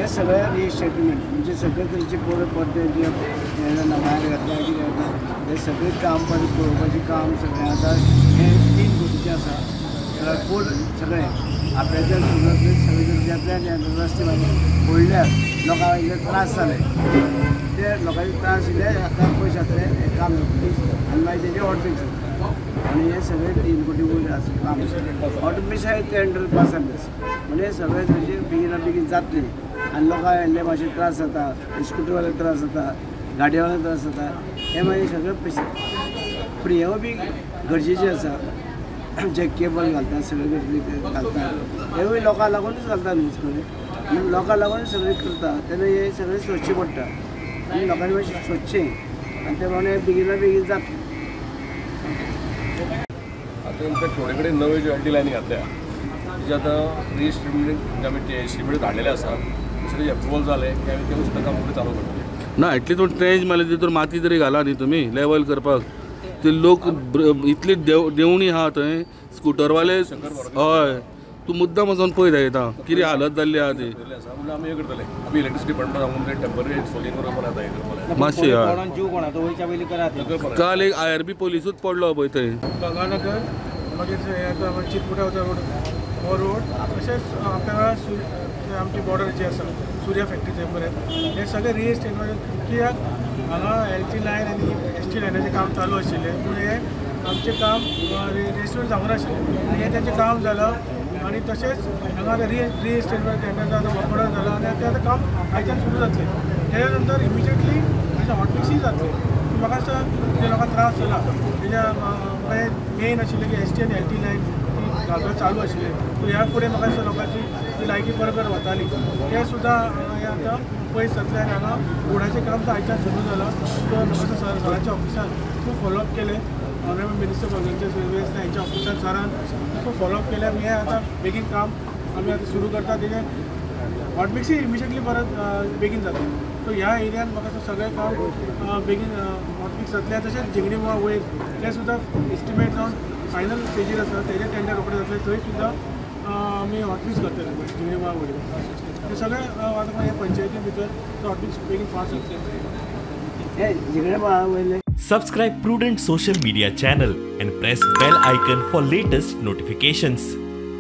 हे सगळें रिस्टेटमेंट म्हणजे सगळे तरेचे पोरं पड्डे जे भायर घातल्या कितें जाता हे सगळें काम परत पळोवपाचें काम सगळें आतां हें 3 कोटीचें आसा. फूल सगळें आपल्याच्यान सुद्दां सगळे तरेचे रस्ते मागीर पडल्यार लोकांक इल्ले त्रास जाले ते लोकांचे त्रास इल्ले आतां पयस जातले हें काम जातलें आनी मागीर तेजें हॉटमिक्स जातलें आनी हें सगळें 3 कोटी वयर आसा काम. हॉटमिक्स टेंडर पास जाल्लें आसा म्हणजे सगळें तरेचें बेगिना बेगीन जातलें आनी लोकांक इल्ले मातशे त्रास जाता, स्कुटरवाले त्रास जाता, गाडयेवाले त्रास जाता, हे मागीर सगळें पयशे. पूण हेंवूय बी गरजेचें आसा. जे केबल घालता सगळे गरजे घालता हेवूय लोकांक लागूनच घालता न्हू सगळें, लोकांक लागून सगळें करता तेन्ना हें सगळें सोदचें पडटा आनी लोकांनी मातशें सोदचें आनी ते प्रमाणे बेगिना बेगीन जातलें. आतां इनफॅक्ट थोडे कडेन नव्यो ज्यो एल टी लायनी घातल्या तेजे आतां रिएस्टिमेट आमी एस्टिमेट धाडलेले आसा, दुसरें एप्रुवल जालें की आमी तें सुद्दां काम फुडें चालू करतले. ना एटलीस्ट पूण ट्रेंच मारले तितून माती तरी घाला न्ही तुमी लेवल करपाक. ते लोक इतली देंवणी आहा थंय स्कुटरवाले. हय तूं मुद्दाम वचोन पळय दाखयता कितें हालत जाल्ली आहा ती. आमी हें करतले, आमी इलेक्ट्रिसिटी डिपार्टमेंट सांगून टेंपररी सोलिंग करपाक मातशें. काल एक IRB पोलिसूच पडलो पळय थंय. गंगानगर मागीर चितकुटा वता रोड हो रोड तशेंच आपल्या आमची बॉर्डर जी आसा सूर्या फॅक्टरी थंय पर्यंत हे सगळे रिएस्टेटमेंट कित्याक हांगा एल टी लायन आनी एस टी लायनाचें काम चालू आशिल्लें पूण हें आमचें काम रिएस्टेट जावंक नाशिल्लें आनी हें तेंचें काम जालां आनी तशेंच हांगा आतां रिएस्टेटमेंट टेंडर आतां वर्क ऑर्डर जालां आनी तें आतां काम आयच्यान सुरू जातलें. तेज्या नंतर इमिजिएटली ताचें हॉटमिक्सूय जातलें. म्हाका दिसता जे लोकांक त्रास जाला तेज्या मेन आशिल्लें की एस टी आनी एल टी लायन ती घालपाक चालू आशिल्लें. सो ह्या फुडें म्हाका दिसता लोकांची ती लायटी परत परत वताली तें सुद्दां हें आतां पयस जातलें आनी हांगा रोडाचें काम आयच्यान सुरू जालां. सो म्हाका सराच्या ऑफिसान खूब फॉलोअप केलें, ऑनरेबल मिनिस्टर भगवंत हेंच्या ऑफिसान सरान खूब फॉलोअप केलें आनी हें आतां बेगीन काम आमी आतां सुरू करता. तेजें हॉटमिक्सूय इमिजिएटली परत बेगीन जाता. सो ह्या एरियान म्हाका सगळें काम बेगीन हॉटमिक्स जातलें. तशेंच जिंगणी मुळा वयर तें सुद्दां एस्टिमेट जावन फायनल स्टेजीर आसा, तेजें टेंडर रोखडें जातलें. थंय सुद्दां आमी हॉटमिक्स करतले जिंगणी मुळा वयर. ते सगळें आतां ह्या पंचायती भितर हॉटमिक्स बेगीन फास्ट जातलें. हे जिंगणे मुळा वयले. Subscribe Prudent Social Media channel and press bell icon for latest notifications.